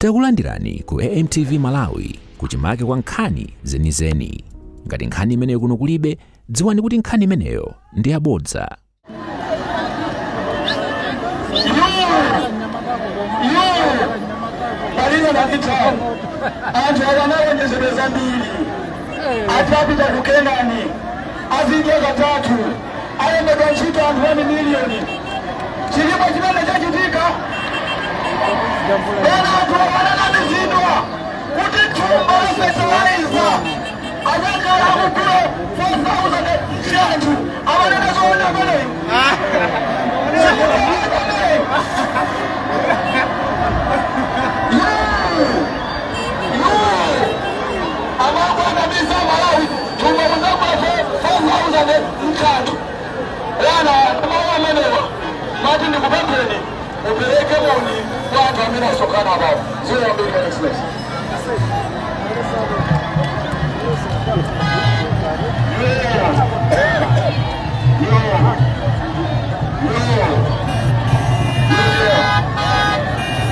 Takulandirani ku AMTV Malawi, kuchimake kwa nkhani zenizeni. Ngati nkhani imeneyo kuno kulibe, dziwani kuti nkhani imeneyo ndi yabodza. Palino nakitano anthu akanalonjezedwa zambiri, ati apita ku Kenani, azidya katatu, alembedwa ntchito anthu 1 miliyoni. Chilipo chimene chachitika? Ena anthu ananamizidwa kuti thumba la fertilizer azakhala akugula 4000 ndi anthu amanena zoona ameneyo. Sikuti ameneyo yu amakwanamiza Malawi, thumba muzagula 4000 mkanthu lana. Mawu amenewa mati ndikupempheni upereke moni kwa anthu amene asonkhana apapo. Ziwambiri, Express. Yo, yo,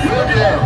yo, yo, yo.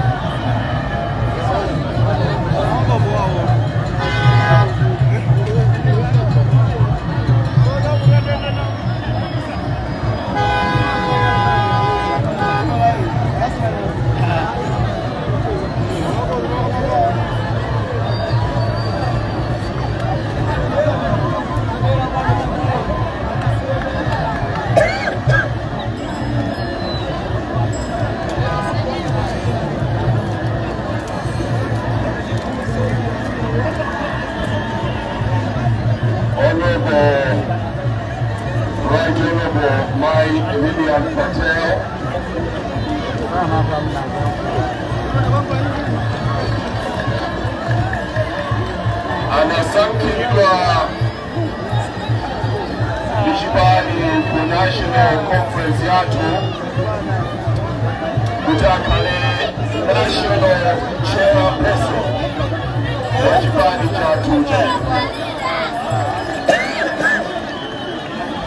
Honorable, Right Honorable Mai Lilian Patel, anasankhidwa ndi chipani ku national conference yathu kuti akhale national chairperson wa chipani chathu cha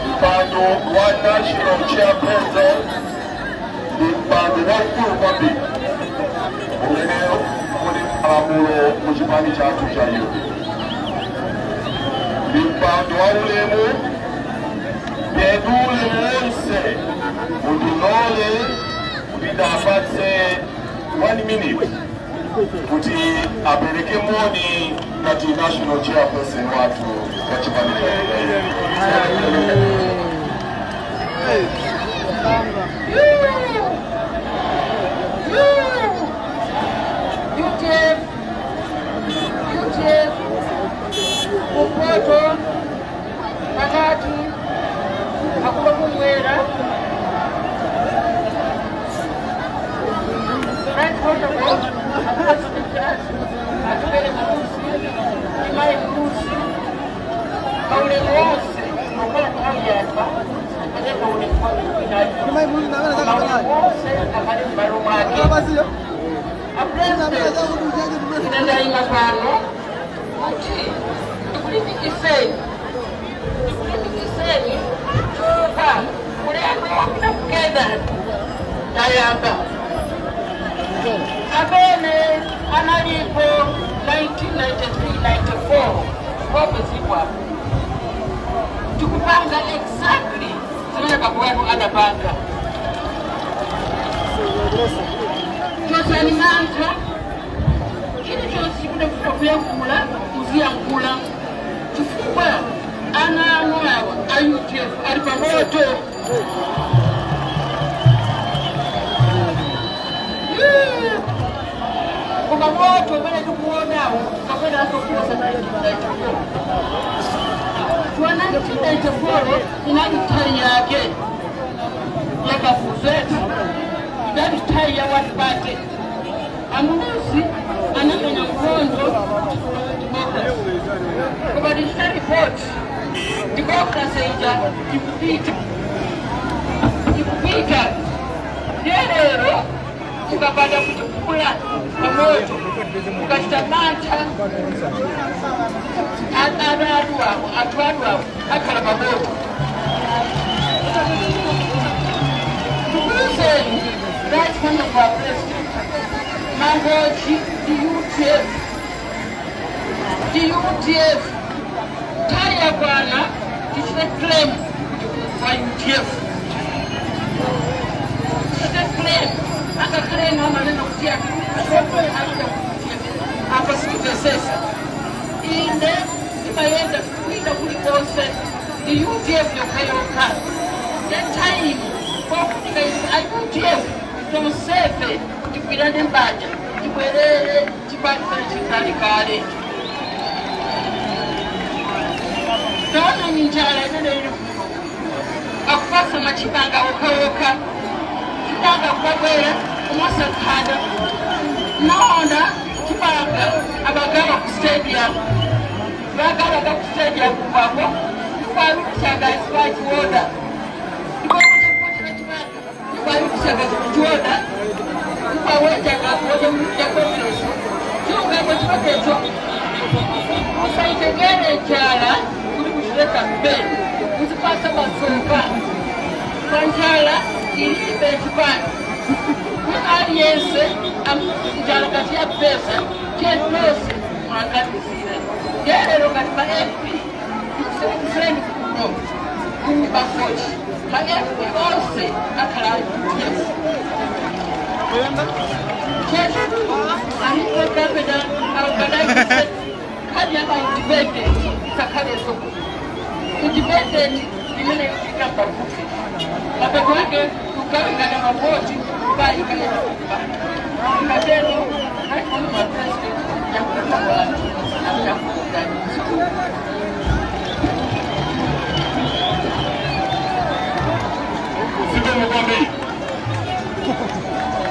mpando wa national chairperson. Ndi mpando waukulu kwambiri umene uli malamulo mu chipani chathu cha UDF. Ndi mpando wa ulemu. Ndi ulemu wonse, mundilole kuti ndapatse 1 minute kuti apereke moni ngati national chairperson wathu wa chipani cha UDF. UTF, UTF, kumpoto, pakati, akuba kumwera. Right protocol, Atupele Muluzi, Imai Muluzi, maulemu wonse, okhala nthawi yatha, ate maulemu maulemu wonse akhale m'malo mwake. A President, ine ndayima pano kuti ndikulimbikiseni, ndikulimbikiseni chifukwa ulendo wapita kugenda tayamba. Amene analipo 1993-94 popezikwa tikupanga exactly zimene baba wanu adapanga. Chosani mantha, chilichonse chimene kuyankhula uziyankhula, chifukwa ana anu awa a UDF ali pamoto. Koma moto umene tikuonawo kapena atokuosa 1994 chwa 1994 inali nthawi yake yakafuzetu, inali nthawi ya one party. Amuluzi anamenya nkhondo democracy, koma ndichita report democracy ija ikupita, ikupita. Ndiye lero ukapanda kuchikula pamoto, ukachita mantha, ana anu awo, anthu anu awo akhala pamoto. Ndikuuzeni, Right Honorable President, Mangochi ndi UDF, ndi UDF. Nthawi yakwana tichite claim kuti kwa UDF tichite claim. Angakhale ena amanena kuti apita ku UDF, apa sitimvesesa. Ine ndimayenda kuita kulikonse, ndi UDF yokhayokha. The time pofunika ife a UDF tonsefe tigwirane mbanja, tibwerere chipani chikale kale. Taona njala imene ili kuno, akupasa machimanga okhaokha, chimanga kubabwera kumasankhana. Naona chimanga abagawa ku stadium, bagawa ku stadium kwako ikwarukushagazi bachiwoda chimanga ikwarukushagazi kuchiwoda ikwawejaga kuoja yakomiroso chilungamo chimakecho. Musaitegere njala kuli kuchite kampeni, muzipasa masoka pa njala ilibe chipani. Aliyense njala kati ya pesa chetose mwangatizire ngerero kati ma MP mseni kuno kumi Mangochi, ma MP onse akhala ali UDF. Chechikulu alipo kapena aorganize khadi yama independent isakhaleso independent imene ikamba kuti mapeto ake tukawingana mavoti baikaeakuba ikatero naikoma president yakuta watu yakuta. Zikomo kwambiri.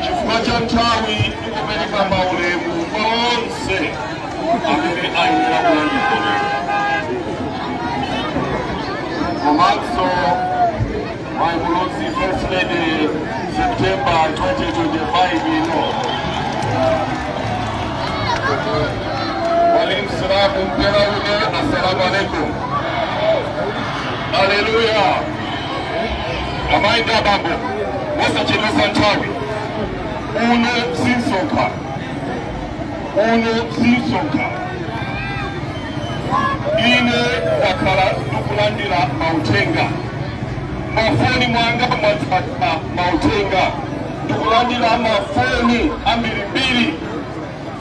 Chifukwa cha nthawi, ndikupereka maulemu kwa onse amene ayenera kulandira, komanso Mai Muluzi, First Lady September 2025 ino. Mwalimu Sirabu Mpera ule, assalamu alaikum. Haleluya. Amayi ndi abambo, mosachedwesa nthawi, uno si msonkhano, uno si msonkhano. Ine ndakhala ndikulandira mauthenga, mafoni mwanga mwadzadza mauthenga. Ndikulandira mafoni ambirimbiri,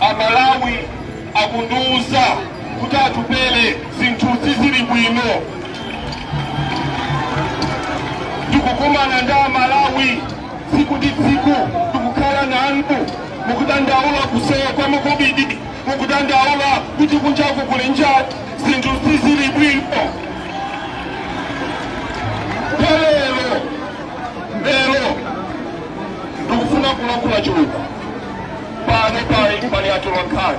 Amalawi akundiuza kuti Atupele, zinthu sizili bwino. Ndikukumana ndi Amalawi tsiku ndi tsiku, ndikukhala nanu, mukudandaula kusowa kwa makobidi, mukudandaula kuti kunjaku kuli njala, zinthu sizili bwino. Lero lero ndikufuna kulankhula chilungamo pano. Pali atolankhani,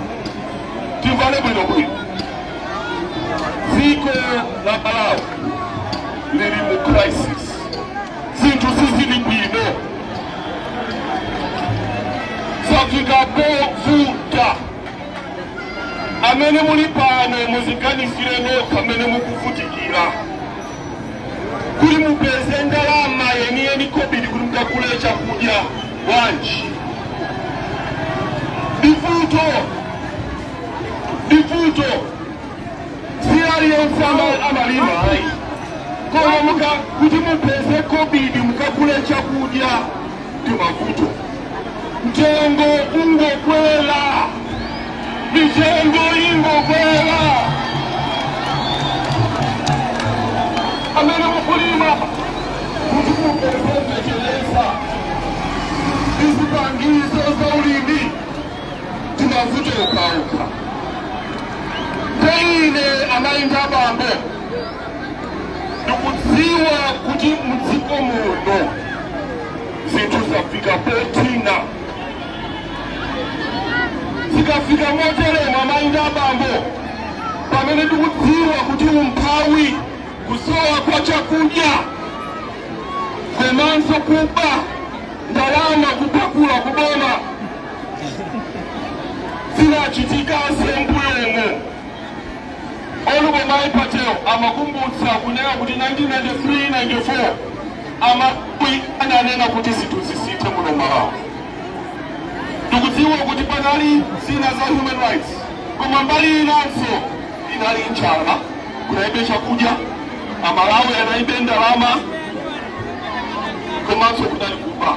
timvane bwinobwino. Dziko la Malawi lili mu crisis, zinthu sizili bwino, zafika povuta. Amene muli pano muziganizire nokha amene mukuvutikira kuti mupeze ndalama yeniyeni kobiri kuti mukagule chakudya bwanji. Ndivuto, ndivuto. Si aliyense amalima ayi, koma muka kuti mupeze kobiri mukagule chakudya ndi mavuto. Mtengo ungokwela, mitengo ingokwela. Amene mukulima kuti mupeze feteleza, izipangizo za ulimi, timavuto okhaokha. Teine amayi ndi abambo, ndikudziwa kuti mdziko muno zinthu zafika pothina. Zikafika moteremo, amayi ndi abambo, pamene ndikudziwa kuti umphawi, kusowa kwa chakudya, komanso kuba ndalama kupakula kuboma zinachitika mbuyomo. Honorable Mai Patel amakumbutsa kunena kuti 1993 94 Amalawi ananena kuti zinthu zisinthe muno Malawi. Ndikudziwa kuti panali zina za human rights, koma mbali inanso inali njala, kunalibe chakudya, Amalawi analibe ndalama, komanso kunali kuba.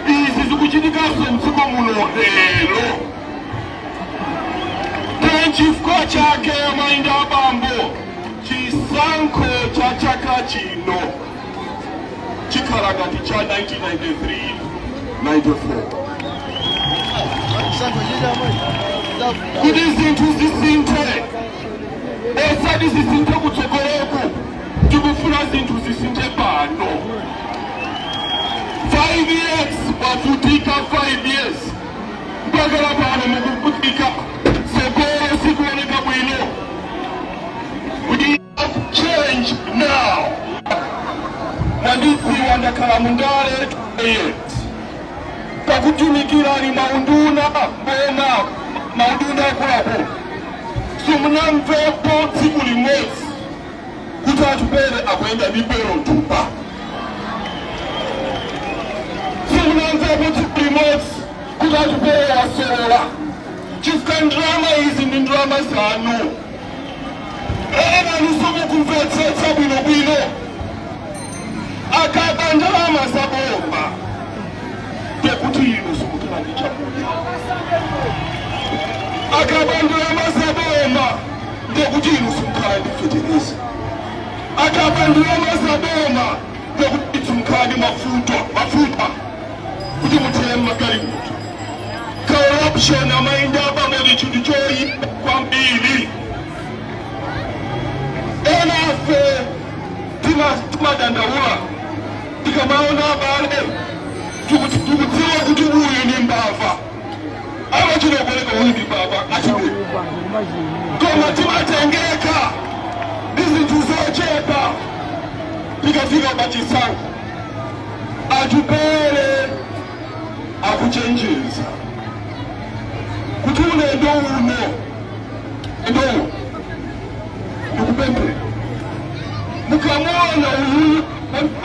Izi zikuchitikanso mdziko muno lero. Chifukwa chake, amayi ndi abambo, chisankho cha chaka chino chikhala ngati cha 1993 94. Kuti zinthu zisinthe, osati zisinthe kutsogoloku, tikufuna zinthu zisinthe pano. 5 years wavutika, 5 years mpaka pano mukuvutika, tsogolo sikuoneka bwino. We need change now. Mwandidziwa, ndakhala mundale years, takutumikirani maunduna mboma, maunduna akuluakulu. Simunamvepo tsiku limodzi kuti Atupele akuyenda ndi belo mthumba. Simunamvepo tsiku limodzi kuti Atupele asolola, chifukwa ndalama izi ndi ndalama zanu. Ena simukumvetsetsa bwinobwino. Akaba ndalama zaboma, ndekuti inu simukhala ndi chakudya. Akaba ndalama zaboma, ndekuti inu simukhala ndi fetereza. Akaba ndalama zaboma, ndekuti simukhala ndi mafuta kuti muthire mmagalimoto. Corruption, amayi ndi abambo, ndi chinthu choyipa kwambiri. Ena afe timadandaula tikamaona abale, tikudziwa kuti uyu ni mbava, amachinokoleka uyu ndi mbava achibwino, koma timatengeka ndi zinthu zochepa. Tikafika pachisankho, Atupele akuchenjeza kuti ulendo uno, endo ndikupemphera, mukamuona uyu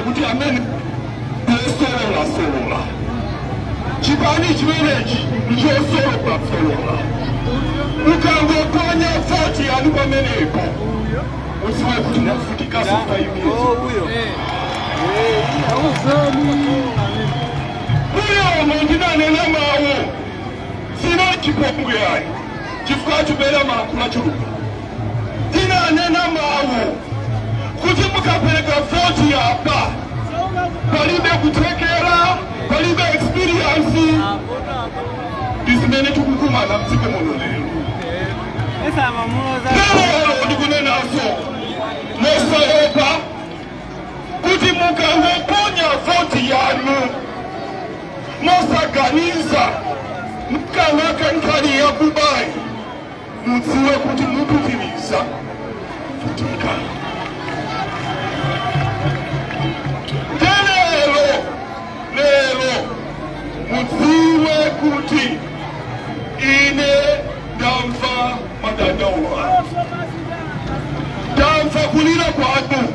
kuti amene ndosolola solola, chipani chimenechi ndichosolola solola, ukangoponya voti yanu pamenepo, udziwe kuti muvutikaso 5 years. Muyomo ndinanena mawu, sina chipongwe ayi, chifukwa Atupele malankhula chilungu. Ndinanena mawu kuti mukapereka voti yapa, palibe kuthekera, palibe experience. Ndi zimene tikukumana mdziko muno lero. Lero ndikunenanso mosaopa kuti mukangoponya voti yanu mosaganiza, mukanaka nkhani yakubayi, mudziwe kuti mupitiriza kuvutika. Lero lero mudziwe kuti ine ndamva madandaulo anu, ndamva kulira kwanu,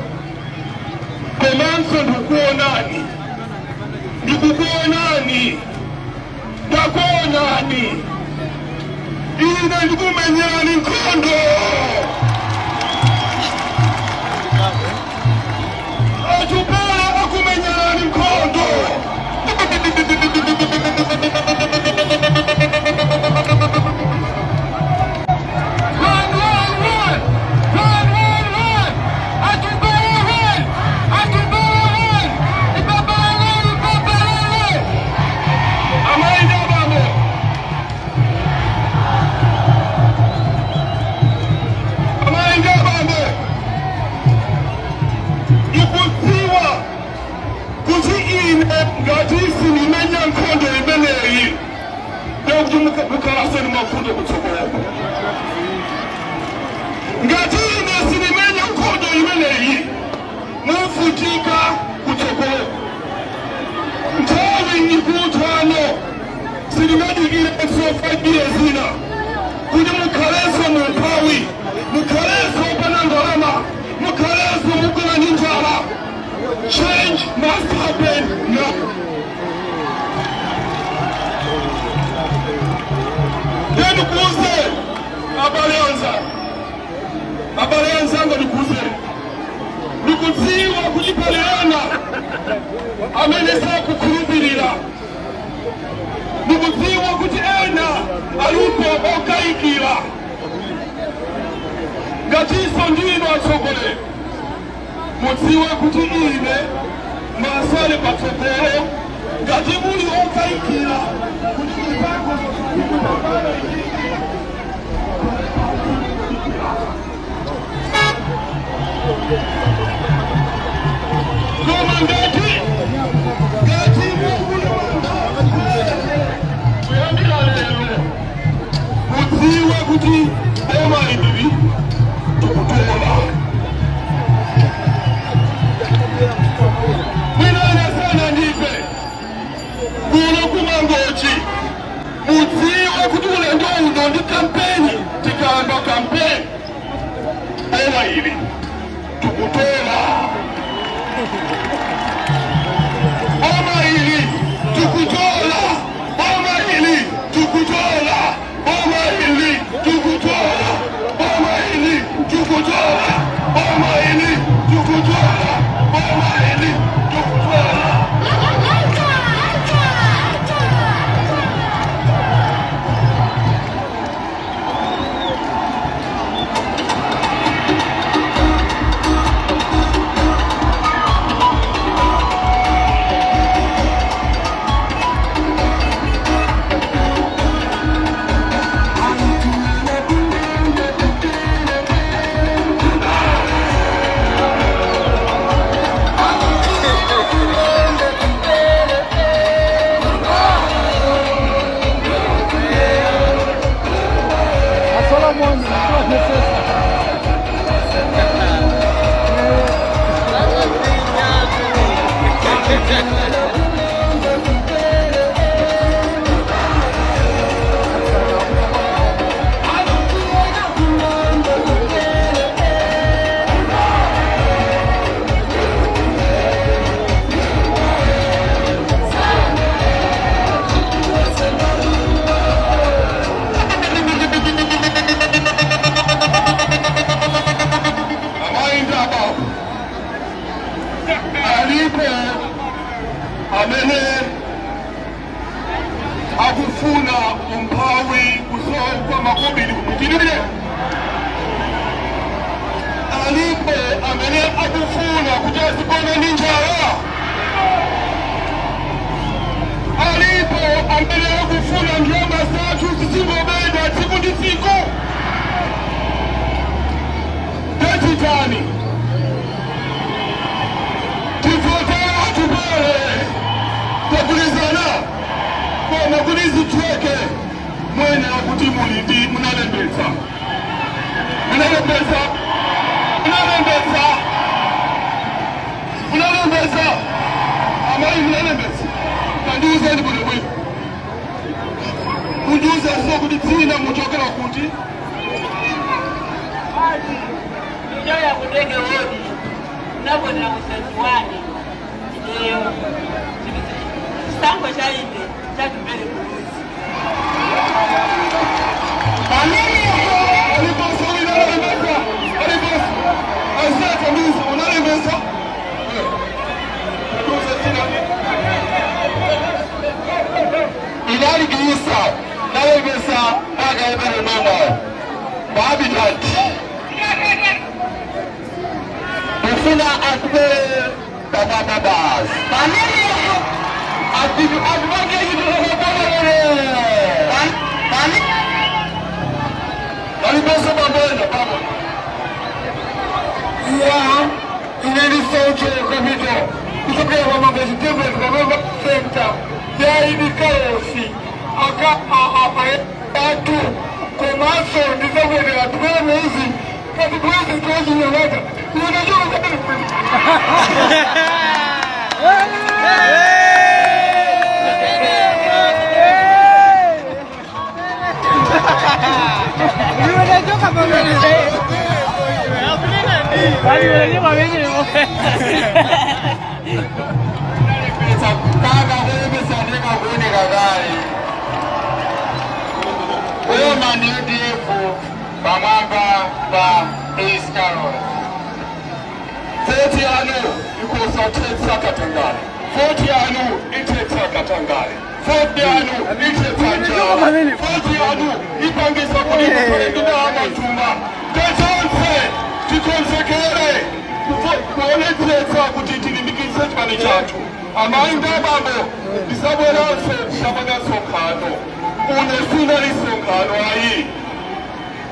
komanso ndikukuonani, ndikukuonani, ndakuonani. Ine ndikumenyerani nkhondo. Atupele akumenyerani nkhondo. Run, run, run! Run, run, run! Atupele, run! Atupele, run! Ipapalele, ipapalele! Amayi ndi abambo, amayi ndi abambo, ndikudziwa kuti ine ngati sindimenya nkhondo imeneyi, ndekuti mukhalanso ndi mavuto kutsogoloko. Ngati ine sindimenya nkhondo imeneyi, muvutika kutsogoloko. Nthawi ikuthano, sindingadikire 5 years zina kuti mukhalenso mumphawi, mukhalenso pana ndalama, mukhalenso mugona ndi njala. Change must happen now. Abale anzanga, ndikuuzeni, ndikudziwa kuti pali ena amene sakukhulupirira, ndikudziwa kuti ena alipo okayikira. Ngatinso ndinu atsogoleri, mudziwe kuti ine masale patsogolo. Ngati muli okayikira kuti chisankho chikupambana, koma ngati kuyambira lero, mudziwe kuti boma ili tikutola. Mwinane sana ndife kuno kuMangochi. Mudziwe kuti ulendo uno ndi kampeni. Tikayamba kampeni, boma ili tikutola, boma ili tukutola, boma ili tukutola, boma ili tukutola, boma ili tukutola, boma ili tukutola, boma ili tukutola. Amayi ndi abambo, alipo amene akufuna umphawi, kusowa makobiri kupitirire? Alipo amene akufuna kuti azigona ndi njala? Alipo amene akufuna ndalama zathu zizingobedwa tsiku ndi tsiku? Tachitani, tivotera Atupele. Tagulizana, koma kuti zitheke mwene akuti muli ndi munalembetsa, munalembetsa, munalembetsa, munalembetsa. Amayi, munalembetsa? Tandiuzeni bwino bwino, mundiuze so kuti dzina, muchokera kuti? Ijoya kutenge wodi nabonera ku 31 eyo chisango chaine chaTupele Muluzi. Aliponso wina analembetsa? Aliponso azata ndiuze, unalembetsa? Tandiuze dzina. Inaligisa nalembesa nakaebere mama bahabitat ufuna Atupele pamwamba basi ativange chitukukobolele. Aliponso pambena pamo? Ya, inelisocho kapito kuchokera kwa Mangochi Development Center yaidikaosi aka atu komanso ndizabwetera Atupele Muluzi kati president wachinyamata. Unajua. Kaka kulembesa ndikakuoneka kale. Koma ndi UDF pamwamba pa. Please, Voti yanu ikosathetsa katangale. Voti yanu ithetsa katangale. Voti yanu ithetsa njala. Voti yanu ipangisa kuti mukhale ndi ndalama. Tonse tikonzekere kuonetsetsa kuti tilimbikitse chipani chathu. Amayi ndi abambo, tisabweranso tapanga msonkhano uno. Sunali msonkhano ayi,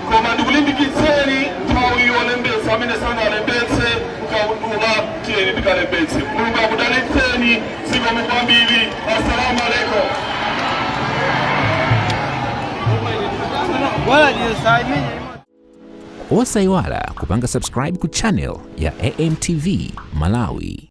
koma ndikulimbikitseni nthawi yolembetsa. Amene sanalembetse kukaundula, tiyeni tikalembetse. Mulungu akudalitseni. Zikomo kwambiri. Assalamu alaikum. Wala ni. Osayiwala kupanga subscribe ku channel ya AMTV Malawi.